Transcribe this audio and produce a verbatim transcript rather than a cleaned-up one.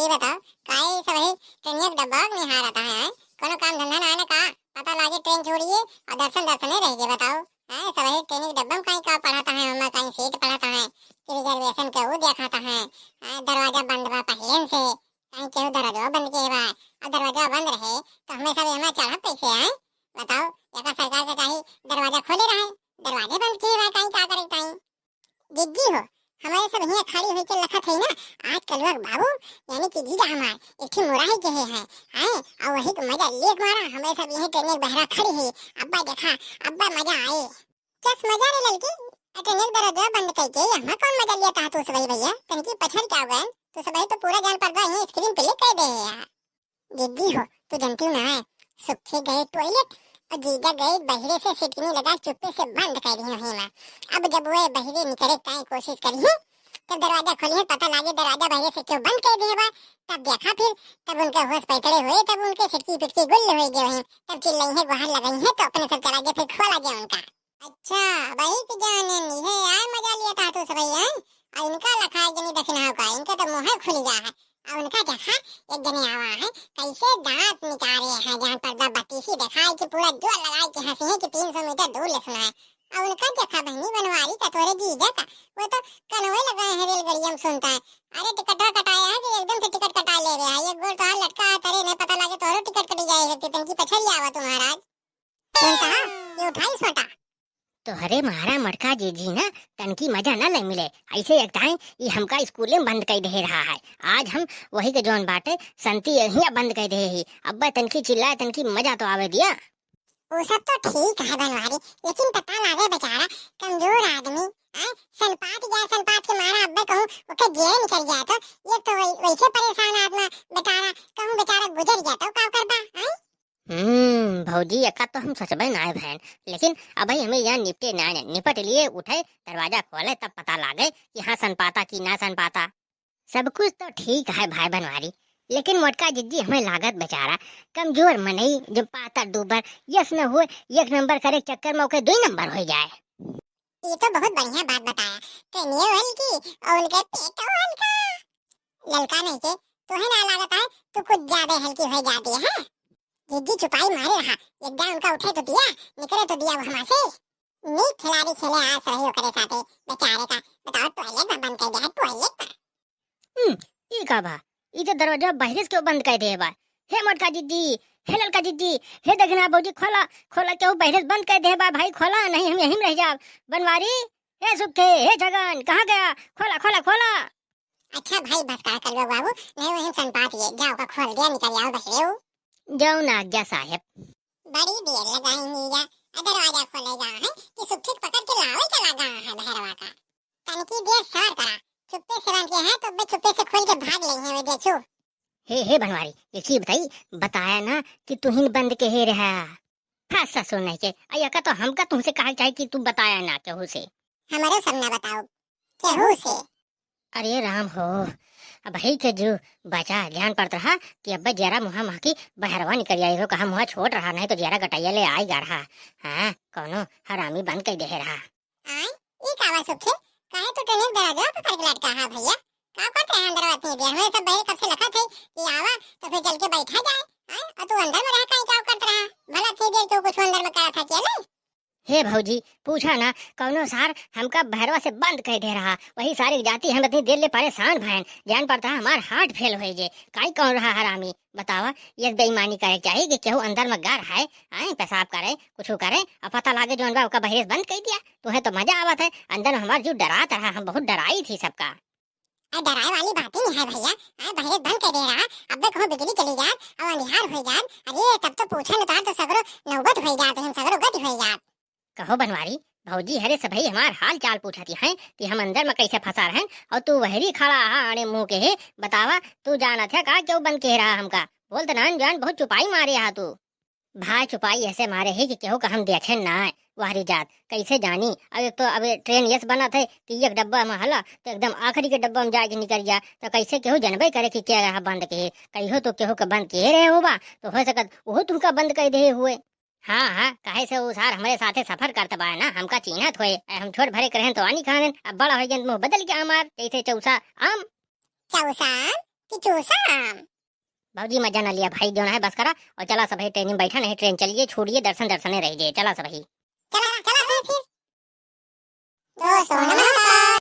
ई बताओ, काहे सबही ट्रेनिया के डब्बा के निहारत है, हैं? कोनो काम धंधा ना है ना का? पता लागे ट्रेन छोड़िए और दर्शन दर्शने रह गए, बताओ। हैं, सबही ट्रेनिया के डब्बा में काहे का पढ़त है, हमें काहे सीट पढ़त है, कि रिजर्वेशन के वो देखत है, हैं, दरवाजा बंद बा पहले से, काहे केहू दरवाजा बंद किए बा, और दरवाजा बंद रहे तो हमें सब एमा चढ़ब कैसे, हैं? बताओ, एका सरकार के चाही दरवाजा खोले रहे, दरवाजे बंद किए बा, काहे का करे काहे? जिज्जी हो, हमारे सब हियाँ खड़ी होइके लखत है ना, आजकलवा के बाबू, यानी कि जीजा हमार, एक ठे मुराही के है, हैं, और वही के मजा लेक मारा, हमारे सब यही ट्रेन के बहरा खड़ी है, अब्बा देखा, अब्बा मजा आए। कस मजा रे ललकी, ट्रेन के दरवाजा बंद करके, हमार कौन मजा लिया था तू सबही भैया, तनकी पछड़ क्या हो गए, तू सबही तो पूरा जान पड़ता है, स्क्रीन पे लिख कर दे है। जिज्जी हो, तू जानती हो ना, सुखे गए टॉयलेट और जीजा गए बहिरे से सिटकिनी लगा चुप्पे से बंद कर दी वहीं में। अब जब वे बहिरे निकले ताई कोशिश करी, तब दरवाजा खोली है, पता लागे दरवाजा बहिरे से क्यों बंद कर दिए बा। तब देखा फिर, तब उनके होश पैतरे हुए, तब उनके सिटकी पिटकी गुल्ल हो गए वहीं। तब चिल्लाई है, गुहार लगाई है, तो अपने सब चला गए, फिर खोला गया उनका। अच्छा, वही के जाने नी है यार, मजा लिया था तू सबही, हैं? और इनका लखा एक जनी दक्षिणा का, इनका तो मुंह खुल गया है। और उनका देखा, एक जने आवा है, कैसे दांत निकाले हैं, जहाँ पर्दा बत्तीसी दिखाए कि पूरा जोर लगाए कि हंसी है कि तीन सौ मीटर दूर ले सुना है। और उनका देखा बहनी बनवारी का तोरे जीजा का, वो तो कनवे लगाए हैं रेलगड़िया में सुनता है। अरे टिकटवा कटाया है कि एकदम से टिकट कटा ले रहा है, एक गोल तो हाथ लटका है, तरे नहीं पता लगे तोरो टिकट कटी जाए है, तनकी पछड़ी आवा तू महाराज। सुनता है, ये उठाई सोटा। तोहरे मारा मोटका जीजी ना तनकी मजा ना ले मिले। ऐसे एक टाइम ई हमका स्कूले में बंद कर दे रहा है। आज हम वही के जौन बाटे संती यहिया बंद कर दे ही। अब्बा तनकी चिल्लाए तनकी मजा तो आवे दिया। वो सब तो ठीक है बनवारी, लेकिन पता लागे बेचारा कमजोर आदमी, हैं? सनपात गया, सनपात के मारा अब्बे कहूँ ओके जेल निकल गया तो ये तो वै-, वैसे परेशान आदमी बेचारा, कहूँ बेचारा गुजर गया तो का करबा, हैं? हम्म, भौजी, एका तो हम सोचबे नाय भैन, लेकिन अबही हमें यहाँ निपटे नाय, निपट लिए, उठे, दरवाजा खोले, तब पता लागे कि हाँ सन पाता कि ना सन पाता। सब कुछ तो ठीक है भाई बनवारी, लेकिन मोटका जिज्जी हमें लागत बेचारा कमजोर मनई, जो पातर दूबर, यस न हुए, एक नंबर करे चक्कर में ओके दुई नंबर हो जाए। ये तो बहुत बढ़िया बात बताया, ट्रेनियो हल्की और उनके पेटो हल्का। ललका नहीं के, तुहे ना लागत है, तू कुछ ज्यादा हल्की हो जाती है। जिज्जी चुपाई मारे रहा, एक दान उनका उठे तो दिया, निकले तो दिया वो हमार से। नीक खिलाड़ी खेले आज रही ओकरे साथे, बेचारे का, बताओ टॉयलेट में बंद कर दिया है, टॉयलेट पर। हम्म, ई का बा? ई तो दरवाजा बाहरे से क्यों बंद कर दे बा? हे मोटका जिज्जी, हे ललका जिज्जी, हे दखिना भौजी, खोला, खोला, केहू बाहरे से बंद कर दे बा भाई, खोला, नहीं हम यहीं में रह जाब। बनवारी, हे सुखे, हे छगन, कहाँ गया? खोला, खोला, खोला। अच्छा भाई, बस करा कलवा बाबू, नहीं वहीं सन पात ये, जाओ का खोल दिया, निकल आओ बहरे हो। जाओ ना आज्ञा साहेब। बड़ी देर लगाई नीरा, आ दरवाजा खोले जा है कि सुखे के पकड़ के लावे चला गा है बहरवा का। तनकी देर सबर करा, चुप्पे से बंद के है तो बे चुप्पे से खोल के भाग ले है वे देखो। हे, हे बनवारी, एक ही बताई, बताया ना कि तू ही बंद के हे रहा। फंस ससुर नहीं के, अयका तो हमका तुमसे कहा चाहे कि तू बताया ना केहू से। हमारे सामने बताओ, केहू से? अरे राम हो, अबही के जो बचा ज्ञान पड़त रहा कि अब्बे जियरा मुहा महकी बहरवा निकल आई हो, कहा मुहा छोट रहा, नहीं तो जियरा गटैया ले आई गा रहा। हाँ, कौनो हरामी बंद कर दे रहा। आय, ई का बा सुखे? काहे तू ट्रेन के दरवाजा पे करके लटका है भैया? का करत रहा अंदर इतनी देर? हमें सब बहरे कब से लखत है कि आवा तो फिर चल के बैठा जाए। आय, और तू अंदर में रह काहे क्या करत रहा? भला इतनी देर क्यों कुछ अंदर में करा था क्या नहीं? हे भौजी, पूछा ना, कौनो सार हमका बहरवा से बंद कर दे रहा। वही सारी जाति हम इतनी देर ले परेशान भयन, जान पड़ता है हमार हार्ट फेल हो जे। काई कौन रहा हरामी? बतावा, ये बेईमानी करे चाहिए कि केहू अंदर में गर है, आए पेशाब करे, कुछ करे, और पता लागे जौन बा ओका बहरे से बंद कर दिया। तुम्हें तो मजा आवत है, अंदर में हमार जो डरात रहा, हम बहुत डराई थी सबका। अरे डराए वाली बात ही नहीं है भैया, आए बहरे से बंद कर दे रहा, अब्बे कहूँ बिजली चली जात और अंधियार हो जात, अरे तब तो पूछा न तो, तो सगरो नौबत हो जात, हम सगरो गति हो जात। कहो बनवारी, भौजी हरे सबही हमार हाल चाल पूछती हैं कि हम अंदर में कैसे फंसा रहन और तू वहरी खड़ा हा आड़े मुंह के हे, बतावा तू जानत है का क्यों बंद के रहा हमका? बोल तो नान जान, बहुत चुपाई मारे हा तू। भाई चुपाई ऐसे मारे है कि केहू का हम देखे ना आए, वहरी जात कैसे जानी? अब एक तो अब ट्रेन यस बनत है कि एक डब्बा में हला तो एकदम आखिरी के डब्बा में जाके निकल गया, तो कैसे केहू जनबे करे कि क्या रहा बंद के, कहियो तो केहू का बंद के रहे होबा, तो हो सकत वो तुमका बंद कर दे हुए। हाँ, हाँ, काहे से उ सार हमरे साथे सफर करत बा ना, हमका चीन्हत होए। ए, हम छोट भरे के रहन तो आनी खानन, अब बड़ा हो गयन मुंह बदल गया हमार, जैसे चौसा आम। चौसा आम? कि चूसम? भौजी मजा न लिया भाई, जौन है बस करा और चला सबही ट्रेन में बैठा, नहीं ट्रेन चलिए, छोड़िए, दर्शन दर्शने रह जाए, चला सबही।